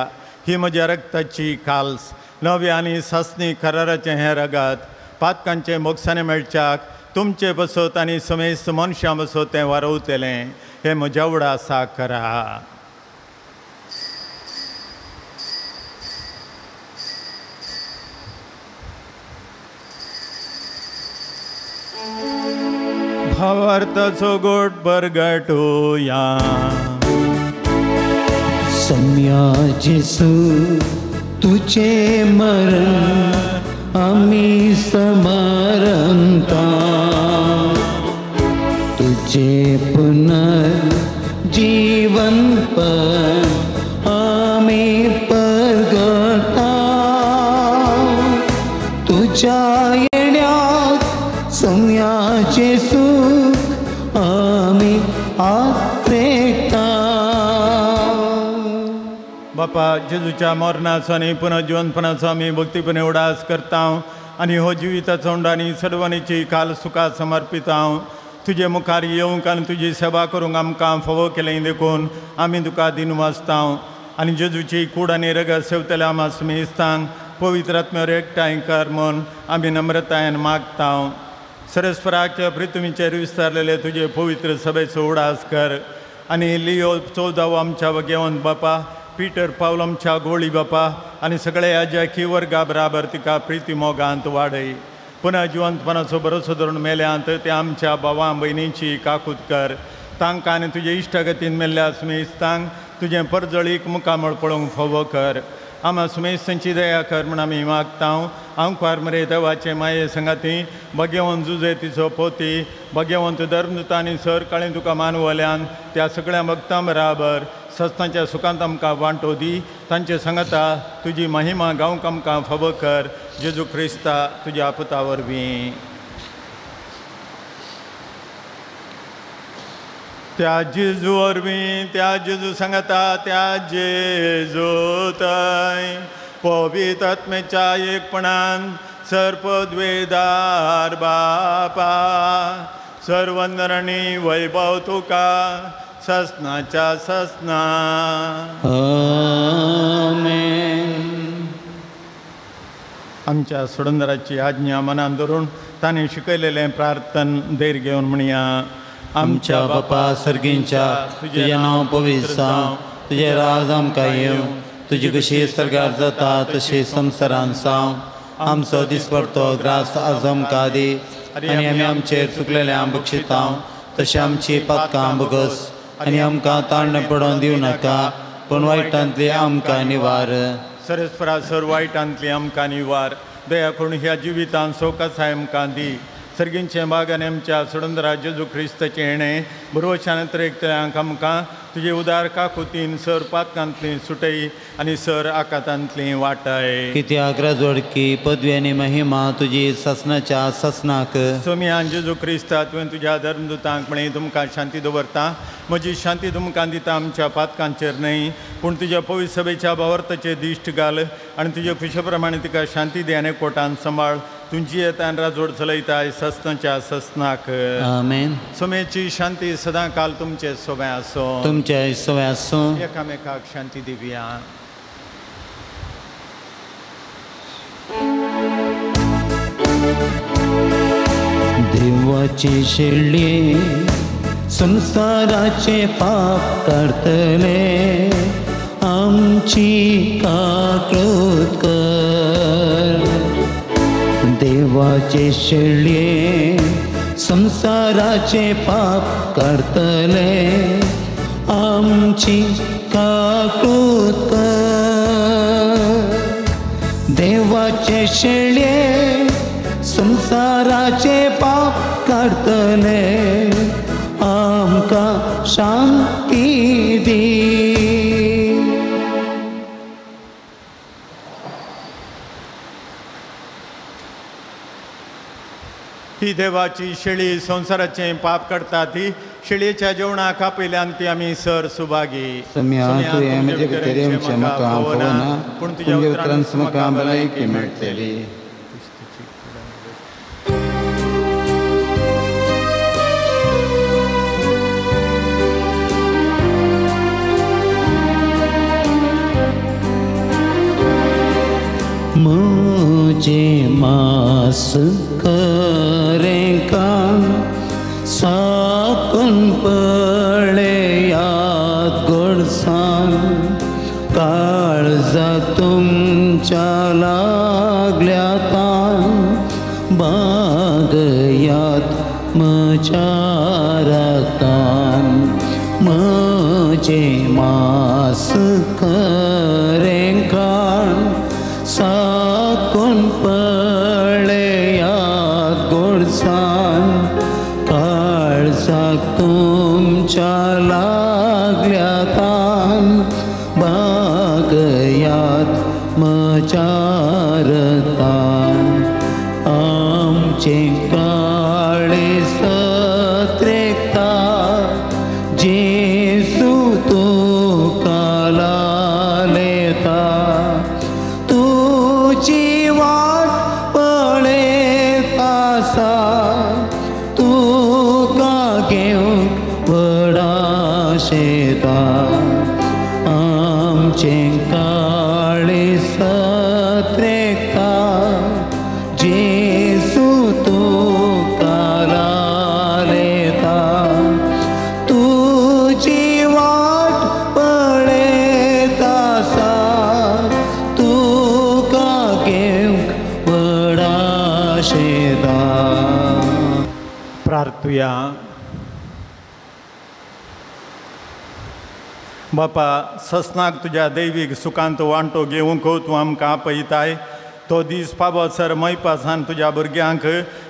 ही म्हज्या रक्ताची खाल्स, नव्या आनी सासणी कराराचें हें रगत पातकांचें मोगसाणें मेळच्याक तुमचे बसत आनी समेस्त मनशां बसत तें वारवतलें, हें म्हज्या उडासा करा. भावार्थाचो गोट बरगटोया. सम्या जेसू तुझे मरण आमी समारंता, तुझे पुनर्जीवन पर आमी परगटा, तुझ्या येण्यात सम्या जेसू आमी आत्रेता. बापा जेजूच्या मरणाचो आनी पुनर्जीवनपणाचो आमी भक्तीपणे उडास करता आनी हो जिविताचो उंडो आनी सडवणीची काल सुखा समर्पिता. तुजे मुखार येवंक आनी तुजी सेवा करूंक आमकां फावो केलें देखून आमी तुका दिनवासता आनी जेजूची कूड आनी रगत सेवतल्या आमा स्मेस्तांक पवित्र आत्म्यार एकठांय कर म्हूण आमी नम्रतायेन मागता. सरस्वराच्या पृथ्वीचेर विस्तारलेले तुजे पवित्र सभेचो उडास कर आनी लियो 14 आमच्या वगेवन बापा, पीटर पावल आमच्या गोळी बापा आनी सगळे आज्याकी वर्गा बराबर तिका प्रिती मोगांत वाडय. पुनः जिवंतपणाचो भरोसो धरून मेल्यांत ते आमच्या भावां भयणींची काकूत कर. तांकां आनी तुजे इश्टागतीन मेल्ल्या स्मेस्तांक तुजें परजळीक मुखामळ पळोवंक फावो कर. आमा सुमेस्तांची दया कर म्हूण आमी मागता. आंकवार मरे देवाचे माये संगाती भगेवन जुजे तिचो पोती भगेवंत धर्मदूतांनी सर काळें तुका मानवल्यान त्या सगळ्या भक्तां बराबर सस्तांच्या सुखांत आमकां वांटो दी. तांचे सांगता तुजी महिमा गावंक आमकां फावो कर. जेजू क्रिस्ता तुज्या पुता वरवीं. त्या जेजू वरवीं, त्या जेजू सांगता, त्या जेजू थंय पवित्र आत्म्याच्या एकपणान सर्पद्वेदार बापा सर्वंदरणी वैभव तुका ससनाच्या ससना. आमेन. आमच्या सोडंदराची आज्ञा मनान धरून तांणी शिकयलेलें प्रार्थन धैर्य घेवन म्हणया. आमच्या बापा सर्गींच्या, तुजें नांव पवित्र जावं, तुजें राज आमकां येवं, तुजी कशी सर्गार जाता तशी संवसारान जावं. आमचो दिसपडतो ग्रास आज आमकां दी आनी आमी आमचेर चुकलेल्यांक बक्षिता तशें आमची पातकां बगस आनी आमकां ताण पडोवन दिवं नाका, पूण वायटांतली आमकां निवार. सरस्परा सर वायटांतली आमकां निवार. दया करून ह्या जिवितान सोकासाय आमकां दी. सर्गींचें बाग आनी आमच्या सोडंदरा जेजू क्रिस्ताचें हेणें बरोवच्या एकतल्यांक आमकां तुजे उदार काकुतीन सर पातकांतली सुटय आनी सर आकातांतली वाटाय. कित्याक राजवडकी पदवी आनी महिमा तुजी ससनाच्या ससनाक. सोमियान जेजू क्रिस्ता तुवें तुज्या धर्मदूतांक म्हळें तुमकां शांती दवरता, म्हजी शांती तुमकां दिता, आमच्या पातकांचेर न्हय पूण तुज्या पवित्र सभेच्या भावार्थाचेर दिश्ट घाल आनी तुजे खुशे प्रमाणे तिका शांती दी आनी कोटान सांबाळ. तुमची येतान राजवड चलयताय ससनाच्या ससनाक. आमेन. सोमेची शांती सदां काल तुमचे सोबे आसो. तुमचे सोबे आसो. एकामेकाक शांती दिवया. देवाची शेळी संसाराचे पाप काडटले, आमची काकळूत कर. देवाचे शेळये संसाराचे पाप काडटले, आमची काकूत कर. देवाचे शेळये संसाराचे पाप काडटले, आमकां शांती दी. ही देवाची शेळी संवसाराचें पाप काडटा, ती शेळयेच्या जेवणाक आपयल्यान ती आमी सर सुभागी. पूण तुज्या उतरान म्हाका भलायकी मेळटली. मुझे मास करें काम साकून पळयात गोडसान, काळजा तुमच्या लागल्या तान, बागयात म्हज्या रातान. म्हजें मास करें काम साकून पळयात गोडसान, काळजाक तुमच्या लागल्या तान, बागयात म्हज्या रतान. आमचें काळीज त्रेकता, जेजू तुका लालेता, तुजी वाट पळयत आसा, तुका घेवंक व्हडा शेता. आमचें काळीज त्रेकता, जेजू तुका लालेता, तुजी वाट पळयत आसा, तुका घेवंक व्हडा शेता. प्रार्थुया. बापा ससनाक तुज्या दैवीक सुखांत वांटो घेवंक तूं आमकां आपयताय तो दीस पावसर मैपासान तुज्या भुरग्यांक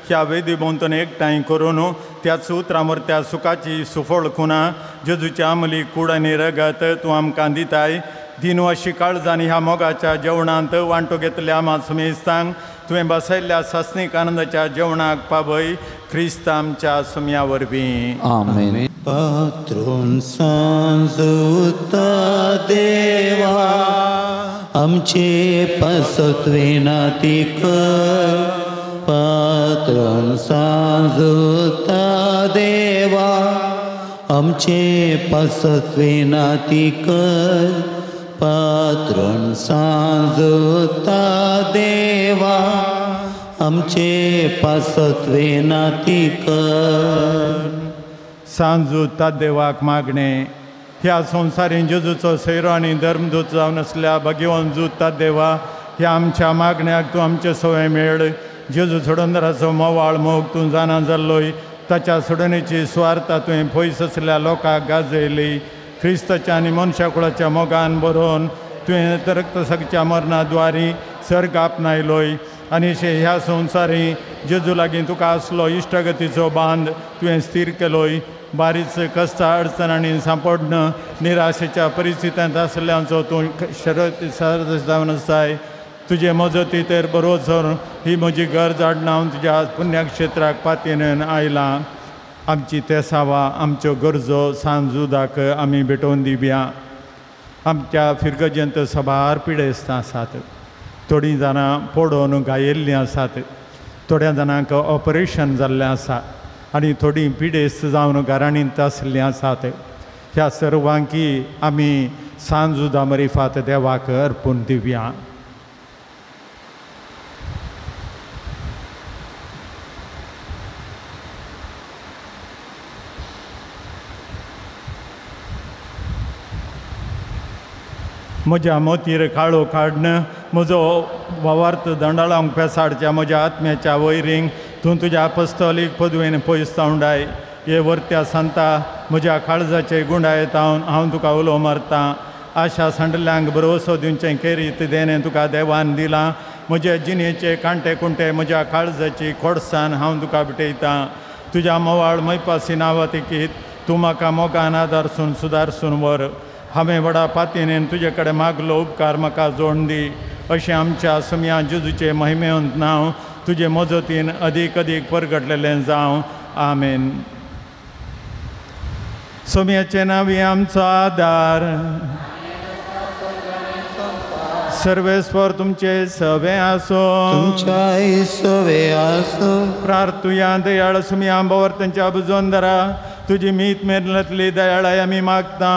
ह्या वेदी भोंवतणी एकठांय करून त्याच उतरां त्या सुखाची सुफळ खुना जेजूच्या आमली कूड आनी रगत तूं आमकां दिताय. दिनवाशी काळजान ह्या मोगाच्या जेवणांत वांटो घेतल्या आमा सुमेस्तांक तुवें बसयल्ल्या सासणीक आनंदाच्या जेवणाक पावय क्रिस्त आमच्या सुम्या वरवीं. आमेन. पात्रून सांजूता देवा आमचे पासत विनंती कर. पात्रून सांजूता देवा आमचे पासत विनंती कर. पात्रून सांजूता देवा आमचे पासत विनंती कर. सांजूता देवाक मागणे ह्या संवसारीन जेजूचो सैरो आनी धर्मदूत जावन आसल्या भगवान जुता देवा ह्या आमच्या मागण्याक तूं आमचे सवय मेळ. जेजू सोडंदराचो मोवाळ मोग तूं जाणा जाल्लोय ताच्या सोडणेची सुवार्ता तुवें पयस आसल्या लोकांक गाजयली. क्रिस्ताच्या आनी मनशा कुळाच्या मोगान बरोवन तुवें रक्तसगच्या मरणा द्वारी सर्ग आपणायलोय आनी ह्या संवसारी जेजू लागीं तुका आसलो इश्टागतीचो बांद तुवें स्थीर केलोय. बारीच कश्ट अडचणांनी सांपडन निराशेच्या परिस्थितींत आसल्यांचो तूं शरत जावन आसाय. तुजे मजती तर बरोसर ही म्हजी गरज हाडून हांव तुज्या पुण्यक्षेत्राक पातयेन आयलां. आमची तेसावा आमच्यो गरजो सांजुदाक आमी भेटोवन दिवया. आमच्या फिरगजेंत सबार पिडेस्तां आसात. थोडीं जाणां पडोवन घायेल्लीं आसात, थोड्या जाणांक ऑपरेशन जाल्लें आसा आनी थोडीं पिडेस्त जावन घराणींत आसलीं आसात. ह्या सर्वांकी आमी सांजुदा मरिफात देवाक अर्पून दिवया. म्हज्या मोतीर काळो काडन म्हजो वावार्थ दंडाळांक पेसाडच्या म्हज्या आत्म्याच्या वैरींक तूं तुज्या apostolic पदवेन पयस तावंडाय. हे वर्त्या सांता म्हज्या काळजाचे गुंडायत हांव तुका उलो मारतां. आशा सांडल्यांक भरवसो दिवचें केरीत देणें तुका देवान दिलां. म्हजे जिणेचे कांटे कुंटे म्हज्या काळजाची खोडसान हांव तुका भेटयतां. तुज्या मोवाळ मैपासी नांवा तिकीत तूं म्हाका मोगान आदारसून सुदारसून व्हर. हांवें व्हडा पातयेन तुजे कडेन मागलो उपकार म्हाका जोड दी. अशें आमच्या सुमया जेजूचे महिमेवंत नांव तुजे मजतीन अदीक अदीक परगटलेलें जावं. आमेन. सोम्याचें नांव आमचो आदार. सर्वेस्वर तुमचे सवे आसो. तुमच्याय सवे आसो. प्रार्थुया दयाळ सुमया बवर तांच्या बुजोंदरा तुजी मीत मेरलांतली दयाळाय आमी मागता.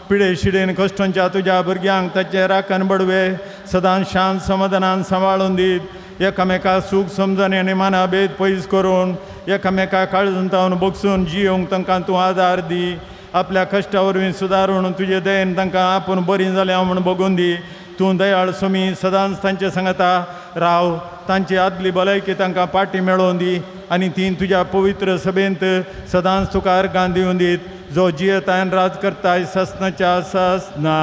पिडे शिडेन कश्टांच्या तुज्या भुरग्यांक ताचे राखण बडवे सदांच शांत समाधानान सांबाळून दीत. एकामेका सूख समजणी आनी मानाभेद पयस करून एकामेका काळजांतावन बगसून जियोंक तांकां तूं आदार दी. आपल्या कश्टा वरवीं सुदारून तुजे दयेन तांकां आपूण बरीं जाल्या म्हूण बगून दी. तूं दयाळ सुमी सदांच तांचे सांगता राव. तांची आदली भलायकी तांकां पाटी मेळोवन दी आनी ती तुज्या पवित्र सभेंत सदांच तुका अर्गां दिवन दीत. जो जियेतायन राज करताय ससनाच्या ससना.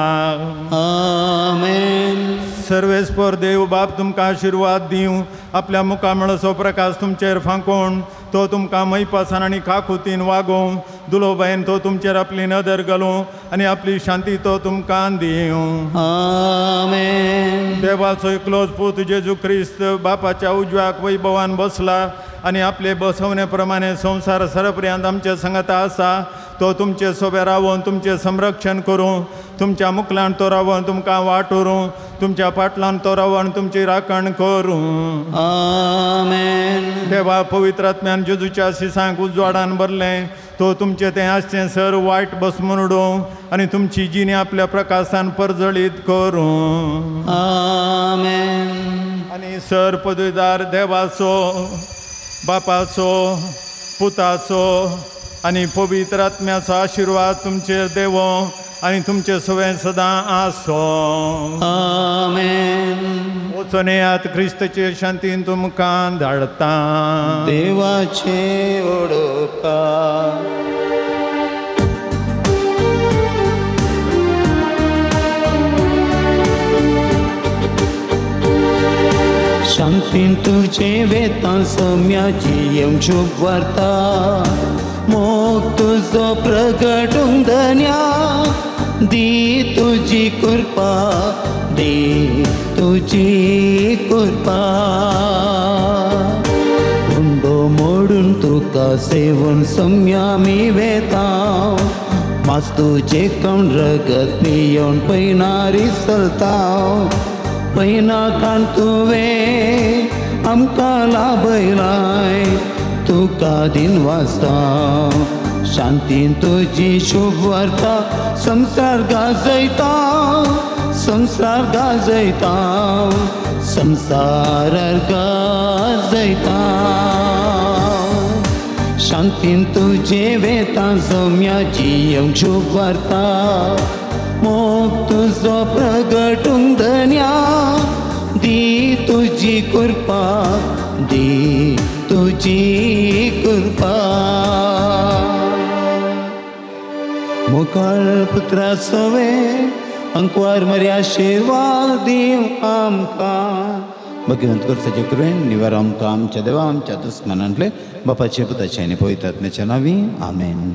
आमेन. सर्वेस्पर देव बाप तुमकां आशिर्वाद दिवं. आपल्या मुखामळाचो प्रकाश तुमचेर फांकोवन तो तुमकां मैपासान आनी काकुतीन वागोवं. दुलोबायन तो तुमचेर आपली नदर घालूं आनी आपली शांती तो तुमकां दिवं. आमेन. देवाचो एकलोच पूत जेजू क्रिस्त बापाच्या उजव्याक वैभवान बसला आनी आपले बसवणे प्रमाणे संवसार सरपर्यंत आमचे सांगाता आसा. तो तुमचे सोबे रावन तुमचें संरक्षण करूं. तुमच्या मुखलान तो रावन तुमकां वाट उरूं. तुमच्या पाटलान तो रावन तुमची राखण करूं. आमेन. देवा पवित्र आत्म्यान जेजूच्या शिसांक उजवाडान भरलें तो तुमचें तें आसचें सर वायट बसमून उडोवं आनी तुमची जिणी आपल्या प्रकाशान परजळीत करूं. आमेन. आनी सर पदवीदार देवाचो बापाचो पुताचो आनी पवित्र आत्म्याचो आशिर्वाद तुमचेर देवो आनी तुमचे सवें सदां आसो. आमेन. वचून येयात क्रिस्ताचे शांतीन तुमकां धाडटा. देवाचे उडोवपा. शांतीन तुजे वेता सम्याची येवंक शुभ वार्ता मोग तुजो प्रगटूंक धन्या दी तुजी कृपा दी तुजी कृपा उंडो मोडून तुका सेवन सम्यामी वेता मास तुजे कण रगत पियोवन पयनारी चलता पैना कान तुवें आमकां लाभयलाय तुका दिन वाजता शांतीन तुजी शुभ वार्ता संसार गाजयता संसार गाजयता संसार गाजयता शांतीन तुजे वेता सम्याची येवंक शुभ वार्ता मोग तुजो प्रगटूंक धन्या दी तुजी कृपा दी तुजी कृपा मुखार पुत्रा सवे अंकवार मरे आशिर्वाद दिव आमकां भगवंत करताचे कृपेन निवार आमकां आमच्या देवा आमच्या दुस्मनांतले बापाचे पुताचे आनी पवित्र आत्म्याच्या नांवी आमेन.